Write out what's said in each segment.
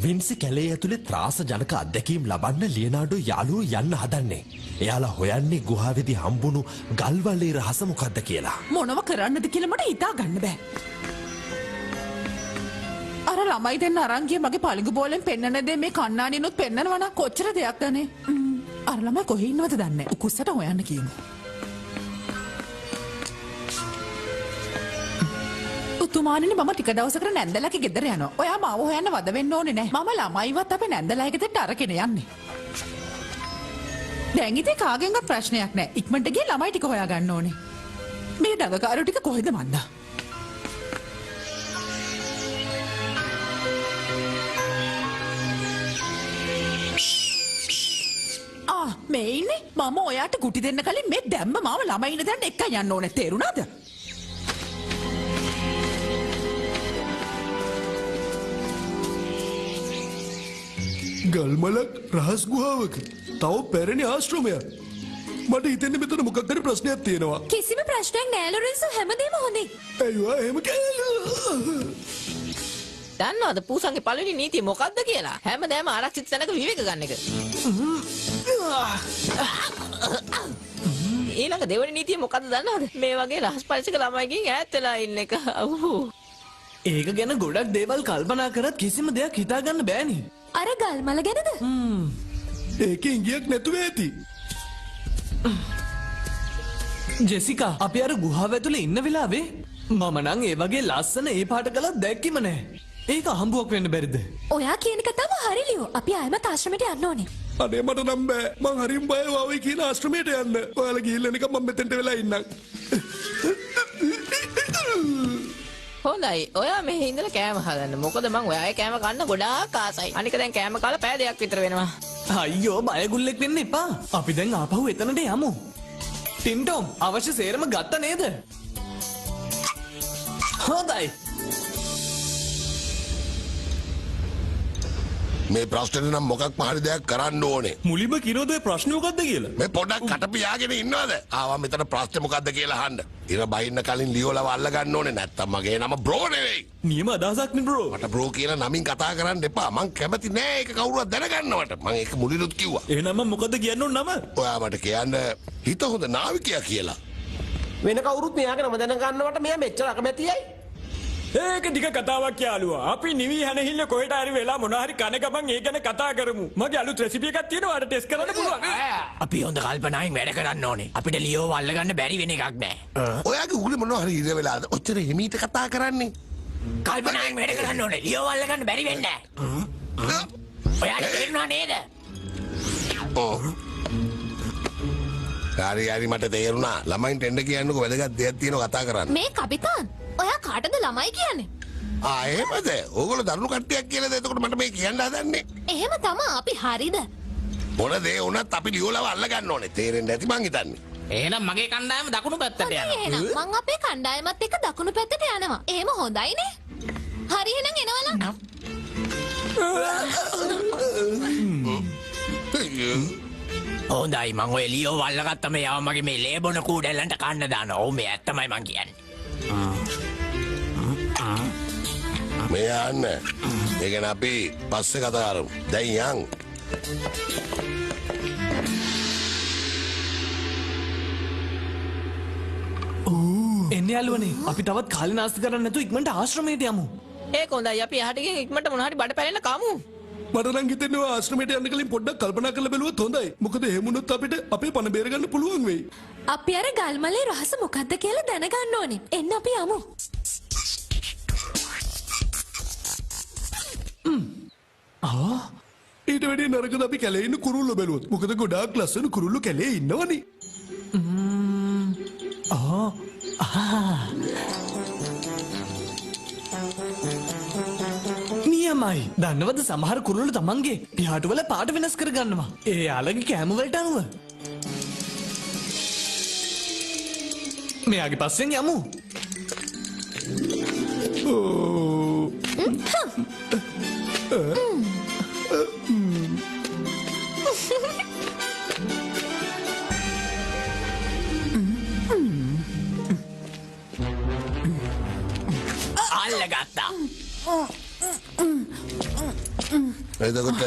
Vinci කැලේ ඇතුලේ ත්‍රාස ජනක අත්දැකීම් ලබන්න ලියනාඩෝ යාළුවෝ යන්න හදන්නේ. එයාලා හොයන්නේ ගුහාවේදී හම්බුණු ගල්වලේ රහස මොකද්ද කියලා. මොනව කරන්නද කියලා මට හිතා ගන්න බෑ. අර ළමයි දෙන්න අරන් ගිය මගේ පළඟු බෝලෙන් පෙන්නන දේ මේ කණ්ණාඩිනුත් පෙන්නනවා නම් කොච්චර දෙයක්ද අනේ. අර ළමයි කොහේ ඉන්නවද දන්නේ නැහැ. උකුස්සට හොයන්න කියමු. උතුමාණෙනි මම ටික දවසකට නැන්දලාගේ ගෙදර යනවා. ඔයා මාව හොයන්න වද වෙන්න ඕනේ නෑ. මම ළමයිවත් අපේ නැන්දලාගේ ගෙදරට අරගෙන යන්නේ. දැන් ඉතින් කාගෙන්වත් ප්‍රශ්නයක් නෑ. ඉක්මනට ගිහින් ළමයි ටික හොයා ගන්න ඕනේ. මේ දඟකාරයෝ ටික කොහෙද මන්දා? ආ මේ ඉන්නේ. මම ඔයාට ගුටි දෙන්න කලින් මේ දැම්ම මාව ළමයි ඉන්න තැනට එක්කන් යන්න ඕනේ. තේරුණාද? ගල්මලක් රහස් ගුහාවක තව පැරණි ආශ්‍රමයක්. මට හිතෙන්නේ මෙතන මොකක් හරි ප්‍රශ්නයක් තියෙනවා. කිසිම ප්‍රශ්නයක් නෑ ලොරෙන්සෝ, හැමදේම හොඳයි. අයියෝ එහෙම දන්නවද පූසන්ගේ පළවෙනි නීතිය මොකක්ද කියලා? හැමදාම ආරක්ෂිත තැනක විවේක ගන්න එක. ඊළඟ දෙවෙනි නීතිය මොකද්ද දන්නවද? මේ වගේ රහස් පරිසක ළමයිගෙන් ඈත් වෙලා ඉන්න එක. ඒක ගැන ගොඩක් දේවල් කල්පනා කරත් කිසිම දෙයක් හිතා ගන්න බෑනේ. අර ගල්මල ගැනද? ඒකේ ඉඟියක් නැතුව ඇති. ජෙසිකා, අපි අර ගුහාව ඇතුලේ ඉන්න වෙලාවේ මම නම් ඒ වගේ ලස්සන ඒ පාට ගලක් දැක්කෙම නෑ. ඒක අහඹුවක් වෙන්න බැරිද? ඔයා කියන කතාව හරි ලියෝ. අපි ආයෙමත් ආශ්‍රමයට යන්න ඕනේ. අනේ මට නම් බෑ. මං හරිම බයයි ඔය කියන ආශ්‍රමයට යන්න. ඔයාලා ගිහිල්ලා නිකන් මං මෙතෙන්ට වෙලා ඉන්නම්. හොඳයි. ඔයා මෙහෙ ඉඳලා කෑම හදන්න. මොකද මං ඔයාගේ කෑම කන්න ගොඩාක් ආසයි. අනික දැන් කෑම කාලා පැය දෙකක් විතර වෙනවා. අයියෝ බයගුල්ලෙක් වෙන්න එපා. අපි දැන් ආපහු එතනට යමු. ටින්ටොම් අවශ්‍ය සේරම ගත්ත නේද? හොඳයි. මේ ප්‍රශ්නෙට නම් මොකක්ම හරි දෙයක් කරන්න ඕනේ. මුලින්ම කිනෝද ඔය ප්‍රශ්නේ මොකද්ද කියලා? මේ පොඩක් කට පියාගෙන ඉන්නවද? ආවා මෙතන ප්‍රශ්නේ මොකද්ද කියලා අහන්න. ඉර බහින්න කලින් ලියෝලව අල්ල ගන්න ඕනේ. නැත්තම් මගේ නම බ්‍රෝ නෙවෙයි. නියම අදහසක් නේ බ්‍රෝ. මට බ්‍රෝ කියලා නමින් කතා කරන්න එපා. මං කැමති නෑ ඒක කවුරුවත් දැනගන්නවට. මං ඒක මුලිනුත් කිව්වා. එහෙනම් මං මොකද්ද කියන්න ඕන නම? ඔයා මට කියන්න හිත හොඳ නාවිකයා කියලා. වෙන කවුරුත් මෙයාගේ නම දැනගන්නවට මෙයා මෙච්චර අකමැතියයි. ඒක ටික කතාවක් යාළුවා. අපි නිවි හැනහිල්ල කොහෙට හරි වෙලා මොන හරි කන ගමන් ඒ ගැන කතා කරමු. මගේ අලුත් රෙසිපි එකක් තියෙනවා අර ටෙස්ට් කරන්න පුළුවන්. අපි හොඳ කල්පනාවෙන් වැඩ කරන්න ඕනේ. අපිට ලියෝව අල්ලගන්න බැරි වෙන එකක් නෑ. ඔයාගේ උගුලේ මොනවා හරි ඉර වෙලාද? ඔච්චර හිමීට කතා කරන්නේ. කල්පනාවෙන් වැඩ කරන්න ඕනේ. ලියෝව අල්ලගන්න බැරි වෙන්නේ නෑ. ඔයාට තේරුණා නේද? ඔව්. හරි හරි මට තේරුණා. ළමයින්ට එන්න කියන්නකෝ වැදගත් දෙයක් තියෙනවා කතා කරන්න. මේ කපිතාන් ඔයා කාටද ළමයි කියන්නේ? ආ එහෙමද? ඕගොල්ලෝ දරුණු කට්ටියක් කියලාද එතකොට මට මේ කියන්න හදන්නේ? එහෙම තමා අපි හරිද? මොන දේ වුණත් අපි ලියෝලව අල්ල ගන්න ඕනේ. තේරෙන්නේ නැති මං හිතන්නේ. එහෙනම් මගේ කණ්ඩායම දකුණු පැත්තට යනවා. එහෙනම් මං අපේ කණ්ඩායමත් එක්ක දකුණු පැත්තට යනවා. එහෙම හොඳයිනේ. හරි එහෙනම් එනවලා. හොඳයි මං ඔය ලියෝව අල්ලගත්තම යාව මගේ මේ ලේ බොන කූඩැල්ලන්ට කන්න දානවා. ඔව් මේ ඇත්තමයි මං කියන්නේ. මේ යන්න. ඒ ගැන අපි පස්සේ කතා කරමු. දැන් යන්. එන්න යාළුවනේ අපි තවත් කාලේ නාස්ති කරන්න නැතුව ඉක්මනට ආශ්‍රමයට යමු. ඒක හොඳයි. අපි එහාට ගිහින් ඉක්මනට මොන හරි බඩ පැලෙන්න කමු. මට නම් හිතෙන්නේ ඔය ආශ්‍රමයට යන්න කලින් පොඩ්ඩක් කල්පනා කරලා බැලුවොත් හොඳයි. මොකද එහෙම වුණොත් අපිට අපේ පණ බේර ගන්න පුළුවන් වෙයි. අපි අර ගල්මලේ රහස මොකද්ද කියලා දැනගන්න ඕනේ. එන්න අපි යමු. ආ ඊට වැඩිය නරකද අපි කැලේ ඉන්න කුරුල්ලෝ බැලුවොත්. මොකද ගොඩාක් ලස්සන කුරුල්ලෝ කැලේ ඉන්නවනේ. ආ ආ නියමයි. දන්නවද සමහර කුරුල්ලෝ තමන්ගේ පිහාටු වල පාට වෙනස් කරගන්නවා. ඒ යාළගේ කෑම වලට අනුව. මෙයාගේ පස්සෙන් යමු. අල්ලගත්තා. එතකොට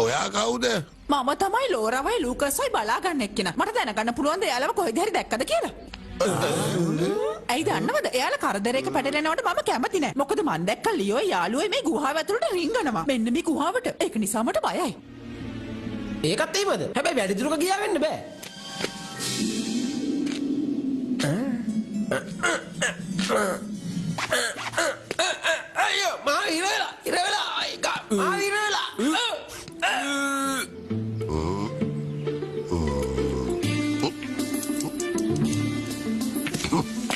ඔයා කවුද? මම තමයි ලෝරාවයි ලූකස්වයි බලා ගන්න එක්කෙනා. මට දැනගන්න පුළුවන් ද එයාලව කොහෙද හරි දැක්කද කියලා? ඇයි දන්නවද? එයාලා කරදරයක පැටලෙනවට මම කැමති නෑ. මොකද මං දැක්ක ලියෝ යාළුවෝ මේ ගුහාව ඇතුළට රිංගනවා. මෙන්න මේ ගුහාවට. ඒක නිසා මට බයයි. ඒකත් එහෙමද? හැබැයි වැඩි දුරක ගියා වෙන්න බෑ. අයියෝ මා ඉර වෙලා ඉර වෙලා මා ඉර වෙලා.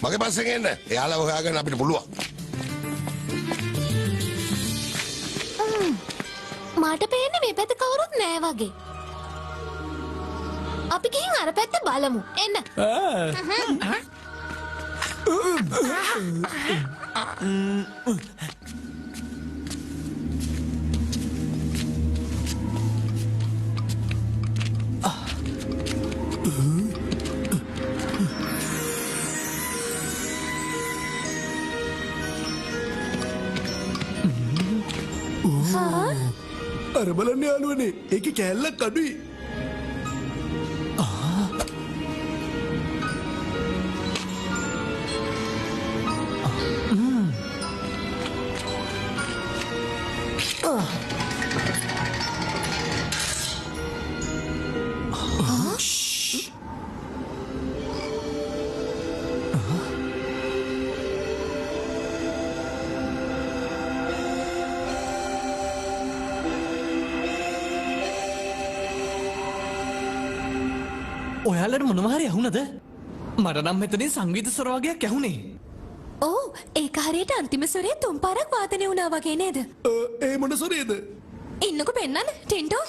මගේ පස්සෙන් එන්න. එයාලා හොයාගන්න අපිට පුළුවන්. මට පේන්නේ මේ පැත්ත කවුරුත් නෑ වගේ. අපි ගිහින් අර පැත්ත බලමු. එන්න. අර බලන්න යාළුවනේ, ඒකේ කෑල්ලක් අඩුයි. ඔයාලට මොනවා හරි ඇහුණද? මට නම් මෙතනින් සංගීත ස්වර වගේක් ඇහුනේ. ඔව්, ඒක හරියට අන්තිම ස්වරේ තුන් පාරක් වාදනය වුණා වගේ නේද? ඒ මොන ස්වරේද? ඉන්නකෝ පෙන්නන්න ටින්ටෝ.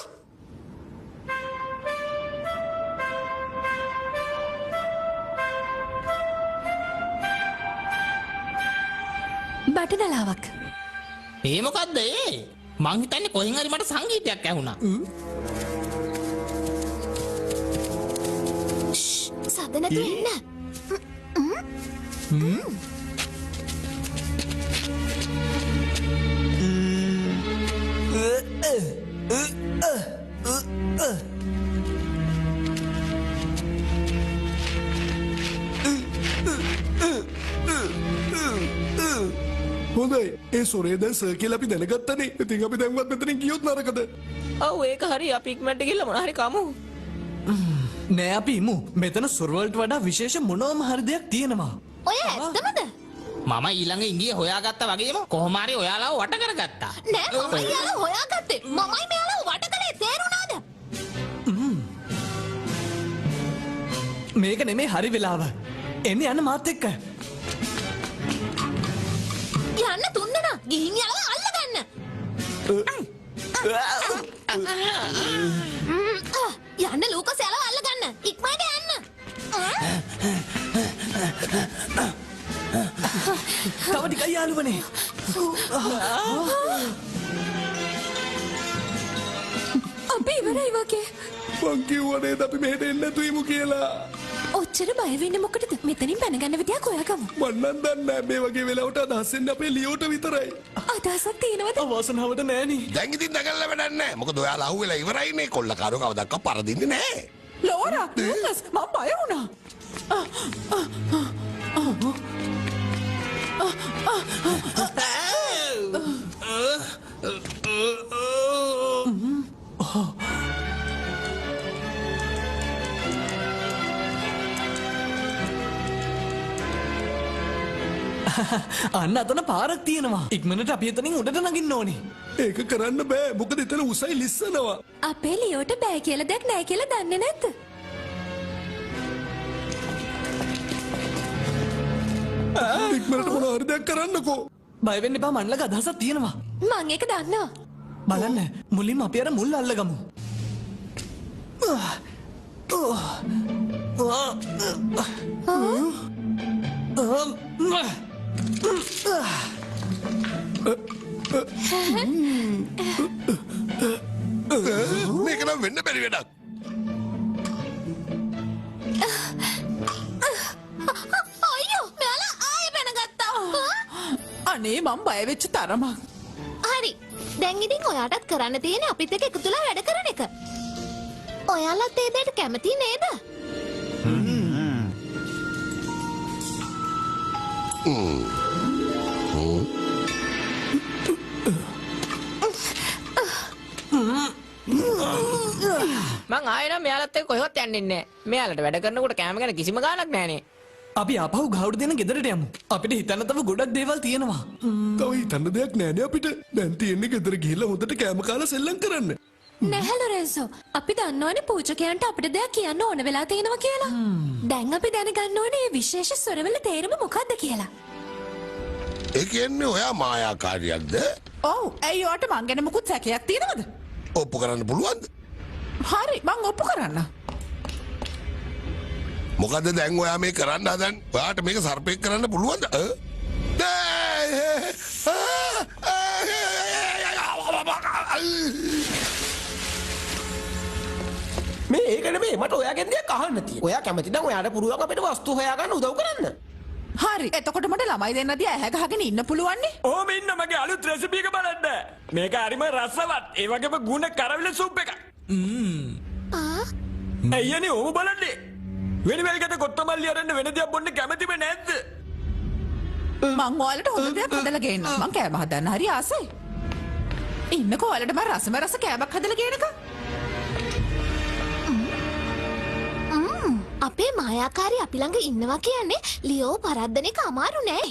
බටනලාවක්. ඒ මොකද්ද ඒ? මං හිතන්නේ කොහෙන් හරි මට සංගීතයක් ඇහුණා. සද්ද නැතුව ඉන්න. හොඳයි, ඒ සොරේ දැන් සර් කියලා අපි දැනගත්තනේ. ඉතින් අපි දැන්වත් මෙතනින් ගියොත් නරකද? ඔව් ඒක හරි. අපි ඉක්මනට ගිහලා මොන හරි කමු. නෑ අපි ඉමු. මෙතන සොර වලට වඩා විශේෂ මොනවම හරි දෙයක් තියෙනවා. ඔය ඇත්තමද? මම ඊළඟ ඉංගිය හොයාගත්තා වගේම කොහොම හරි ඔයාලව වට කරගත්තා. නෑ මමයි යාළුව හොයාගත්තේ. මමයි මෙයාලව වට කළේ තේරුණාද? මේක නෙමෙයි හරි වෙලාව. එන්න යන්න මාත් එක්ක. යන්න තුන්දෙනා ගිහින් යාළුව අල්ලගන්න. යන්න ලූකස් යාළුව අල්ලගන්න. ඉක්මනට යන්න. තව ටිකයි යාළුවනේ. අපි ඉවරයි වගේ. මං කිව්වා නේද අපි මෙහෙට එන්න නැතුව ඉමු කියලා. ඔච්චර බය වෙන්නේ මොකටද? මෙතනින් පැන ගන්න විදියක් හොයාගමු. මං නම් දන්නේ නෑ මේ වගේ වෙලාවට අදහස් එන්නේ අපේ ලියෝට විතරයි. අදහසක් තියෙනවද? අවසනාවට නෑනේ. දැන් ඉතින් දඟලලා වැඩක් නෑ. මොකද ඔයාලා අහුවෙලා ඉවරයිනේ. කොල්ලකාරෝ කවදාවත් පරදින්නේ නෑ. ලෝරා, ලූකස් මං බය වුණා. අන්න අතන පාරක් තියෙනවා. ඉක්මනට අපි එතනින් උඩට නගින්න ඕනේ. ඒක කරන්න බෑ. මොකද එතන උසයි ලිස්සනවා. අපේ ලියෝට බෑ කියලා දෙයක් නෑ කියලා දන්නේ නැද්ද? ඉක්මනට මොන හරි දෙයක් කරන්නකෝ. බය වෙන්න එපා, මන් ළඟ අදහසක් තියෙනවා. මං ඒක දන්නවා. බලන්න, මුලින්ම අපි අර මුල් අල්ලගමු. මේක නම් වෙන්න බැරි වැඩක්. අයියෝ, මෙයාලා ආයෙ පැනගත්තා. අනේ මං බය වෙච්ච තරමක්. හරි, දැන් ඉතින් ඔයාටත් කරන්න තියෙන්නේ අපිත් එක්ක එකතු වෙලා වැඩ කරන එක. ඔයාලත් ඒ දෙයට කැමති නේද? මං ආයෙ නම් මෙයාලත් එක්ක කොහෙවත් යන්නේ නෑ. මෙයාලට වැඩ කරනකොට කෑම ගැන කිසිම ගාණක් නෑනේ. අපි ආපහු ගහුඩ දෙන ගෙදරට යමු. අපිට හිතන්න තව ගොඩක් දේවල් තියෙනවා. තව හිතන්න දෙයක් නෑනේ අපිට. දැන් තියෙන්නේ ගෙදර ගිහිල්ලා හොඳට කෑම කාලා සෙල්ලම් කරන්න. නැහැ ලොරෙන්සෝ. අපි දන්නවනේ පූජකයන්ට අපිට දෙයක් කියන්න ඕන වෙලා තියෙනවා කියලා. දැන් අපි දැනගන්න ඕනේ මේ විශේෂ ස්වරවල තේරුම මොකද්ද කියලා. ඒ කියන්නේ ඔයා මායාකාරියක්ද? ඔව්. ඇයි ඔයාට මං ගැන මොකුත් සැකයක් තියෙනවද? ඔප්පු කරන්න පුළුවන්ද? හරි මං ඔප්පු කරන්න. මොකද දැන් ඔයා මේ කරන්න හදන්නේ? ඔයාට මේක සර්පෙක් කරන්න පුළුවන්ද? මේ ඒක නෙමෙයි මට ඔයාගෙන් දෙයක් අහන්න තියෙනවා. ඔයා කැමති නම් ඔයාට පුළුවන් අපිට වස්තු හොයාගන්න උදව් කරන්න. හරි. එතකොට මට ළමයි දෙන්න දිහා ඇහැ ගහගෙන ඉන්න පුළුවන් නේ? ඔහොම ඉන්න මගේ අලුත් රෙසිපි එක බලන්න. මේක හරිම රසවත්. ඒ වගේම ගුණ කරවිල සූප් එකක්. ඇයි අනේ ඔහොම බලන්නේ? වෙන වෙලකට කොත්තමල්ලි අරන්න වෙන දෙයක් බොන්න කැමතිම නැද්ද? මං ඔයාලට හොඳ දෙයක් හදලා ගේන්න. මං කෑම හදන්න හරි ආසයි. ඉන්නකෝ ඔයාලට මං රසම රස කෑමක් හදලා ගේනකම්. අපේ මායාකාරී අපි ළඟ ඉන්නවා කියන්නේ ලියෝ පරද්දන එක අමාරු නෑ.